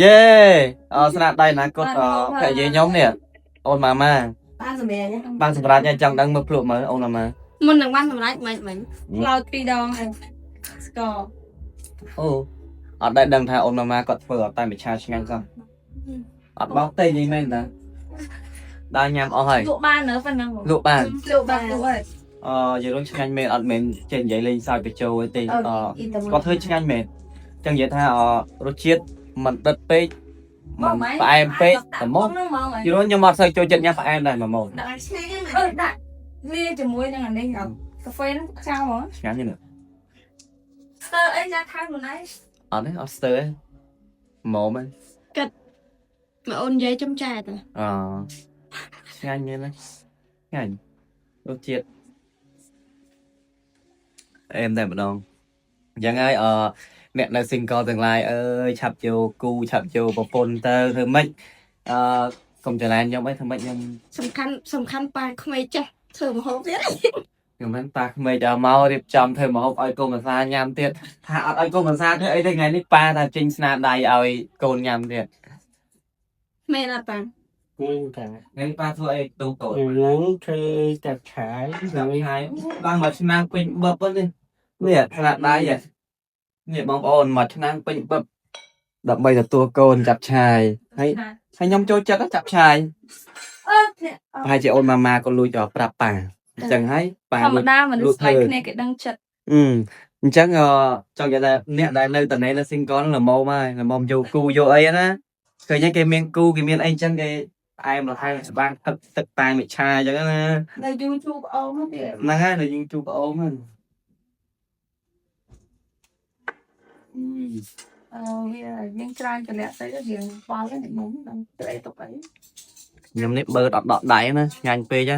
យេអស្នាដៃអនាគតអភរិយាខ្ញុំនេះអូនម៉ាម៉ា បានសម្រាប់ បានសម្រាប់ញ៉ាំចង់ដឹងមើលភ្លក់មើលអូនម៉ាម៉ា មុននឹងបានសម្រេចមិនមិន ផ្លោតពីរដងហើយស្ករ អូអត់ដែលដឹងថាអូនម៉ាម៉ាគាត់ធ្វើអត់តែមច្ឆាឆ្ងាញ់សោះអត់បោកទេនិយាយមែនតាដើរញ៉ាំអស់ហើយ លក់បាននៅប៉ុណ្ណឹង លក់បាន លក់បានលក់ហើយ អយល់ឆ្ងាញ់មែនអត់មែនចេះនិយាយលេងសើចបញ្ចូលអីទេ អឺ អ អ៊ីត គាត់ធ្វើឆ្ងាញ់មែនចឹងនិយាយថាអរសជាតិមិនដិតពេកមិនផ្អែមពេកតែមក ហ្នឹងហ្មង យល់ខ្ញុំអត់សូវចូលចិត្តញ៉ាំផ្អែមដែរមកមក ដាក់ឆ្ងាញ់អឺដាក់លាជាមួយនឹងអានេះកាហ្វេហ្នឹងចោលហ្មង ឆ្ងាញ់ទេ ស្ទើអីយ៉ាថៅខ្លួនឯង អត់ទេអត់ស្ទើទេមកមែន មកអូននិយាយចំចែត អឆ្ងាញ់មែនណាឆ្ងាញ់រសជាតិអែមតែម្ដងអញ្ចឹងហើយអអ្នកនៅ single ទាំងឡាយអើយឆាប់យកគូឆាប់យកប្រពន្ធទៅធ្វើម៉េចអឺកុំច្រឡែនខ្ញុំអីធ្វើម៉េចខ្ញុំ សំខាន់សំខាន់ប៉ាក្មេកចេះធ្វើម្ហូបទៀត ខ្ញុំមិនប៉ាក្មេកដល់មករៀបចំធ្វើម្ហូបឲ្យកូនភាសាញ៉ាំទៀតថាអត់ឲ្យកូនភាសាធ្វើអីទេថ្ងៃនេះប៉ាថាចេញស្នាដៃឲ្យកូនញ៉ាំទៀត មែនអត់ប៉ា ហ្នឹងតា ថ្ងៃនេះប៉ាធ្វើអីទូកូន ហ្នឹងធ្វើតែឆាយ ឆ្នាំហើយបានមួយឆ្នាំពេញបឹបនេះនេះស្នាដៃនេះបងប្អូនមួយឆ្នាំពេញបឹបដើម្បីទទួលកូនចាប់ឆាយហើយហើយខ្ញុំចូលចិត្តចាប់ឆាយ អឺនេះ ប្រហែលជាអូនម៉ាម៉ាក៏លួចប្រាប់ប៉ាអញ្ចឹងហើយប៉ា ធម្ម លួច តាមនុស្សស្បែកគ្នាគេដឹងចិត្ត អឺអញ្ចឹងអចង់និយាយថាអ្នកដែលនៅតនេនៅ single ល្មមហើយល្មមយកគូយកអីណាឃើញគេមានគូគេមានអីអញ្ចឹងគេផ្អែមល្ហែមស្បាងទឹកទឹកតែមិឆាអញ្ចឹងណា នៅ YouTube អូនទៀត ហ្នឹងហើយនៅយើងជួបប្អូនហ្នឹង អឺវាយើងច្រើនកលៈទៅរៀងបល់ហ្នឹងមុំដល់ត្រេតុកអី ខ្ញុំនេះបើអត់ដកដៃណាឆ្ងាញ់ពេកហ៎